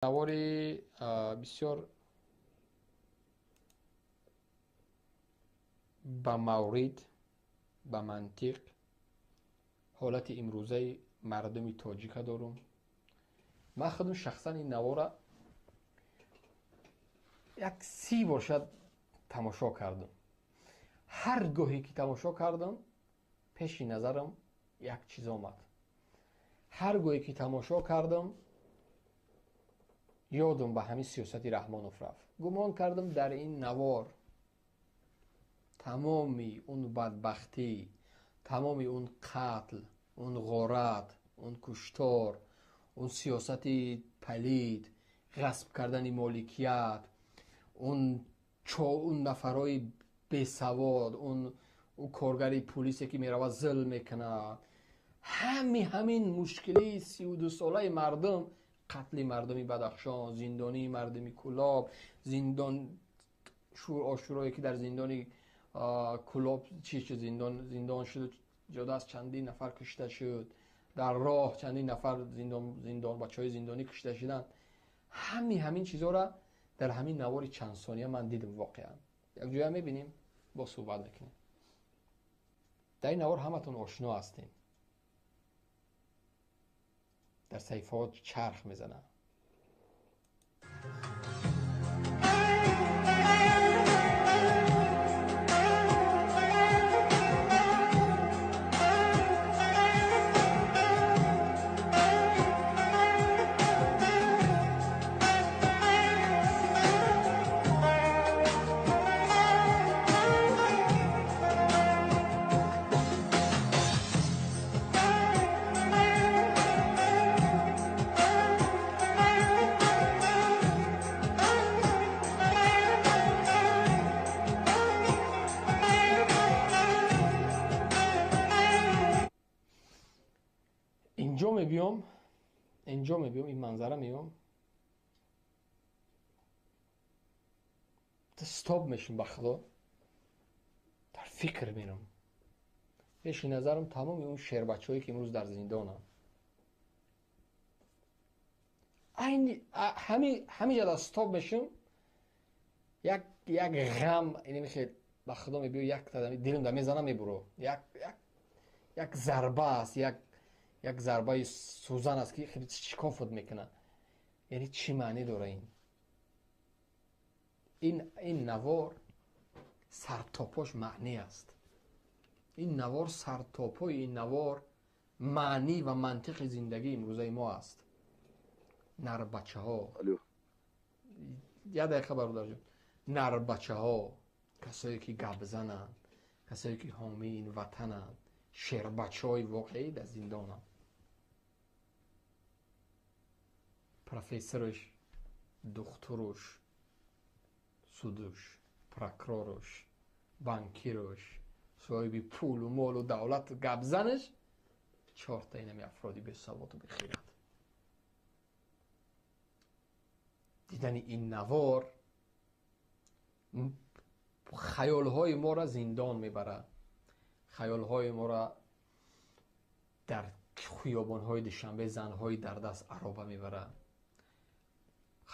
Навори бисёр ба маврид, ба мантиқ ҳолати имрӯзаи мардуми тоҷика дорум. Ман худам шахсан ин навора як 30 бор шояд тамошо кардам. Ҳар гоҳе ки тамошо кардам, пеши назарам як чиз омад. Ҳар гоҳе ки тамошо кардам, ёдам ба ҳамин сиёсати Раҳмонов рафт. Гумон кардам дар ин навор тамоми он бадбахтӣ, тамоми он қатл, он ғорат, он куштор, он сиёсати палид, ғасб кардани моликият, он нафарҳои бесавод, он коргари пулисе ки меравад зулм мекунад, ҳамин мушкилии 32-солаи мардум, қатли мардуми Бадахшон, зиндонии мардуми Кӯлоб, зиндон ошӯрое ки дар зиндони Кӯлоб чӣ шуд, зиндон шуд, ҷода аз чандин нафар кушта шуд, дар роҳ чандин нафар зиндон бачаҳои зиндонӣ кушта шуданд. Ҳамин чизҳоро дар ҳамин навори чанд сония ман дидам воқеан. Як ҷоя мебинем, бо суҳбат мекунем. Дар ин навор ҳаматон ошно ҳастем. Дар саҳифаҳо чарх мезанад. Инҷо мебиём, ин манзара меём, стоп мешум, ба худо дар фикр мерам. Пеши назарам тамоми он шербачаҳое ки имрӯз дар зиндонанд. Айни ҳамин ҷода стоп мешум, як ғам инамихел ба худо мебиё, як дилам да мезанам, мебуро. Як зарба аст, як зарбаи сӯзан аст ки хеле шикофат мекунад. Яъне чӣ маънӣ дора ин? Ин навор сартопош маънӣ аст. Ин навор сартопои ин навор маънӣ ва мантиқи зиндагии имрӯзаи мо аст. Нарбачаҳо, як дақиқа бародарҷон, нарбачаҳо, касое ки гап зананд, касое ки ҳомии ин ватананд, шербачаҳои воқеӣ дар зиндонанд. Профессоруш, духтуруш, судуш, прокуроруш, банкируш, соҳиби пулу молу давлат гапзанаш, чорта инами афроди бесаводу бехират. Дидани ин навор хаёлҳои моро зиндон мебарад, хаёлҳои моро дар хиёбонҳои Душанбе занҳои дар даст ароба мебарад,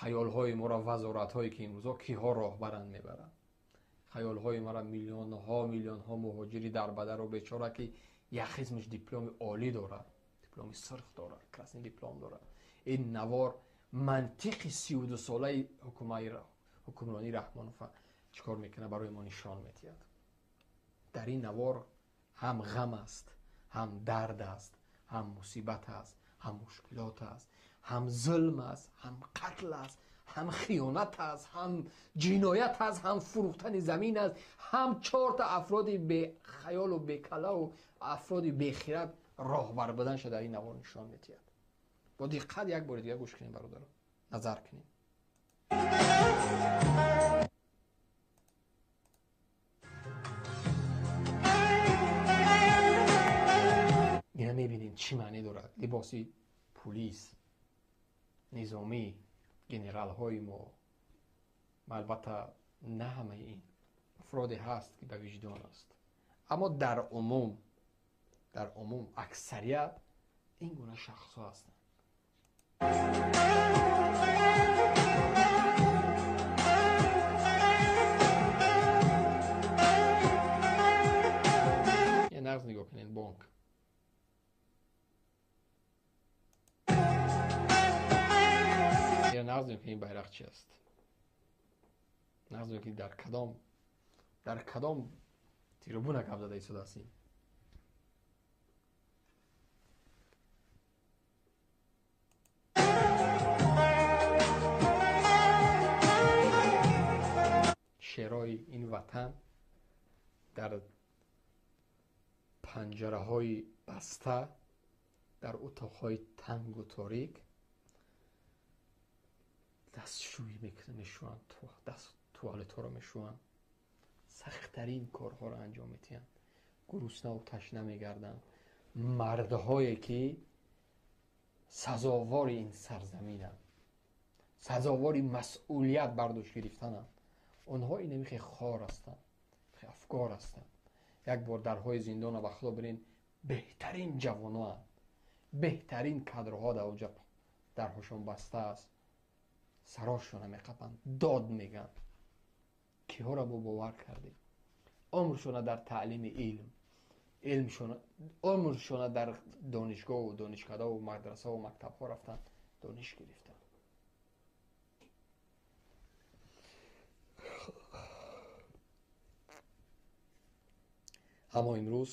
хаёлҳои моро вазоратҳое ки имрӯзҳо киҳо роҳбаранд мебарад, хаёлҳои моро миллионҳо муҳоҷири дарбадару бечора ки як қисмаш дипломи олӣ дорад, дипломи сурх дорад, красный диплом дорад. Ин навор мантиқи 32-солаи ҳукмронии Раҳмонова чӣ кор мекунад, барои мо нишон медиҳад. Дар ин навор ҳам ғам аст, ҳам дард аст, ҳам мусибат аст, ҳам мушкилот аст, ҳам зулм аст, ҳам қатл аст, ҳам хиёнат аст, ҳам ҷиноят аст, ҳам фурӯхтани замин аст, ҳам чорта афроди бехаёлу бекалаву афроди бехират роҳбар буданша дар ин навор нишон медиҳад. Бо диққат як бори дигар гӯш кунем бародаро, назар кунем. Ина мебинем чӣ маънӣ дорад либоси пулис, низомӣ, генералҳои мо. Албатта на ҳамаи ин афроде ҳаст ки ба виҷдон аст, аммо дар умум аксарият ин гуна шахсҳо ҳастанд. Я нағз нигоҳ кунед, бонк. Я нағз нигоҳ кунед, байрақ чи аст. Нағз нигоҳ кунед, дар кадом трибуна гап зада истодааст ин. Шерои ин ватан дар панҷараҳои баста, дар утоқҳои тангу торик дастшӯӣ мешӯянд, туалетҳоро мешӯянд, сахттарин корҳоро анҷом медиҳанд, гуруснаву ташна мегарданд. Мардҳое ки сазовори ин сарзаминанд, сазовори масъулият бардошт гирифтананд, онҳо инами хеле хор ҳастанд, хеле афгор ҳастанд. Як бор дарҳои зиндонро ба худо бирин, беҳтарин ҷавоноанд, беҳтарин кадрҳо дар онҷа дарҳошон баста аст, сарошона меқапанд, дод мегӯянд. Киҳоро бо бовар кардем? Умршона дар таълими илм, умршона дар донишгоҳу донишкадаву мадрасаву мактабҳо рафтанд, дониш гирифтанд. Аммо имрӯз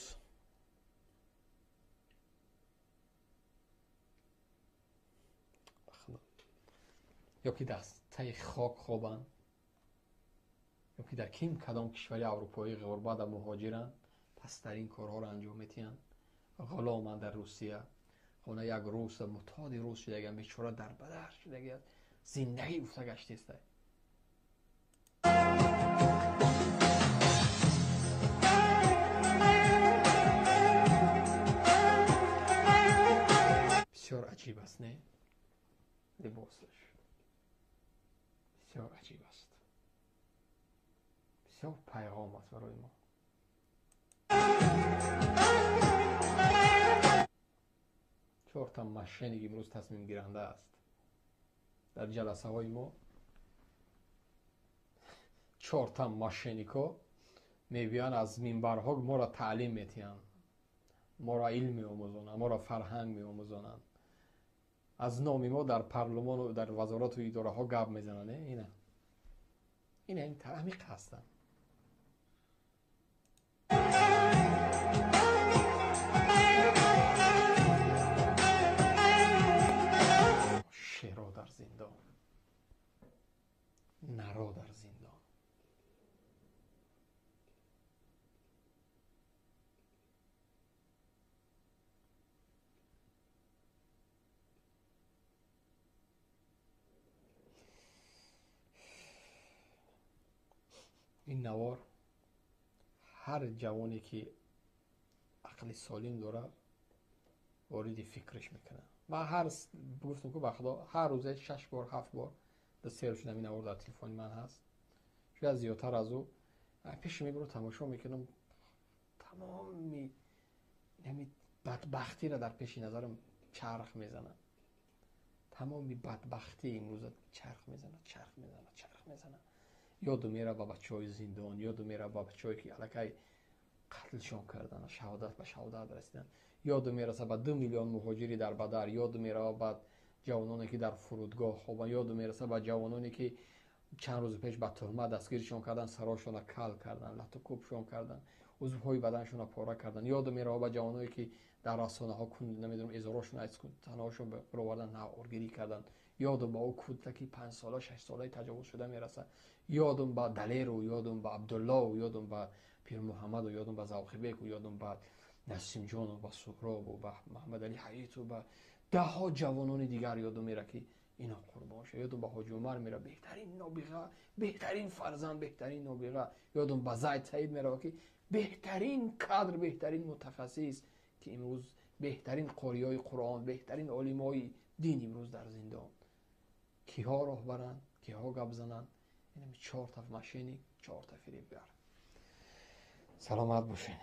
ё ки дар таи хок хобанд, ё ки дар ким кадом кишвари аврупоӣ ғурбата муҳоҷиранд, пасттарин корҳоро анҷом медиҳанд. Ғуломанд дар Русия, хона як рус мутоди рус шудагианд, бечора дар бадар шудагиаст, зиндагӣ уфта гаштеста. Бисёр аҷиб аст, не? Либосаш бисёр аҷиб аст, бисёр пайғом аст барои мо. Чорта мошенник имрӯз тасмимгиранда аст. Дар ҷаласаҳои мо чорта мошенникҳо мебиёянд, аз минбарҳо моро таълим медиҳанд, моро илм меомӯзонанд, моро фарҳанг меомӯзонанд, аз номи мо дар парлумону дар вазорату идораҳо гап мезананд. Ина ин амиқ ҳастанд. Шеро дар зиндон, наро дар зиндон. Ин навор ҳар ҷавоне ки ақли солим дорад вориди фикраш мекунад. Ман ҳар гуфтам ки ба худо ҳар рӯзе 6 бор 7 бор сер шудам, ин навор дар телефони ман ҳаст, шояд зиёдтар аз ӯ. Пеш мебарам, тамошо мекунам, тамоми ҳамин бадбахтиро дар пеши назарам чарх мезанад. Тамоми бадбахтии имрӯза чарх мезанад, чарх мезанад, чарх мезанад. Ёду меравад ба бачаҳои зиндон, ёду меравад ба бачаҳое ки аллакай қатлшон карданд, шаҳодат ба шаҳодат расиданд, ёду мерасад ба 2 миллион муҳоҷири дар бадар, ёду меравад ба ҷавононе ки дар фурудгоҳ хобанд, ёду мерасад ба ҷавононе ки чанд рӯз пеш ба туҳмат дастгиршон карданд, сарошонро кал карданд, лату кӯбшон карданд, узвҳои баданшонро пора карданд, ёду меравад ба ҷавоное ки дар расонаҳо намедонам эзорошон аз танаҳошон баровардан, наоргирӣ карданд, ёдум ба ӯ кӯдаки 5 сола 6 солаи таҷовуз шуда мерасад, ёдум ба Далеру, ёдум ба Абдуллову, ёдум ба Пирмуҳаммаду, ёдум ба Завқибеку, ёдум ба Насимҷону, ба Суҳробу, ба Маҳмадали Ҳаиту, ба даҳҳо ҷавонони дигар ёдум мера ки ино қурбон шуд. Ёдум ба Ҳоҷи Умар мера, беҳтарин нобиға, беҳтарин фарзанд, беҳтарин нобиға. Ёдум ба Зайд Саид мерава ки беҳтарин кадр, беҳтарин мутахассис, ки имрӯз беҳтарин қориёи Қуръон, беҳтарин олимои дин имрӯз дар зиндон. Киҳо роҳбаранд, киҳо гап зананд? Инами 4 та мошенник, 4 та фиребгар. Саломат бошед.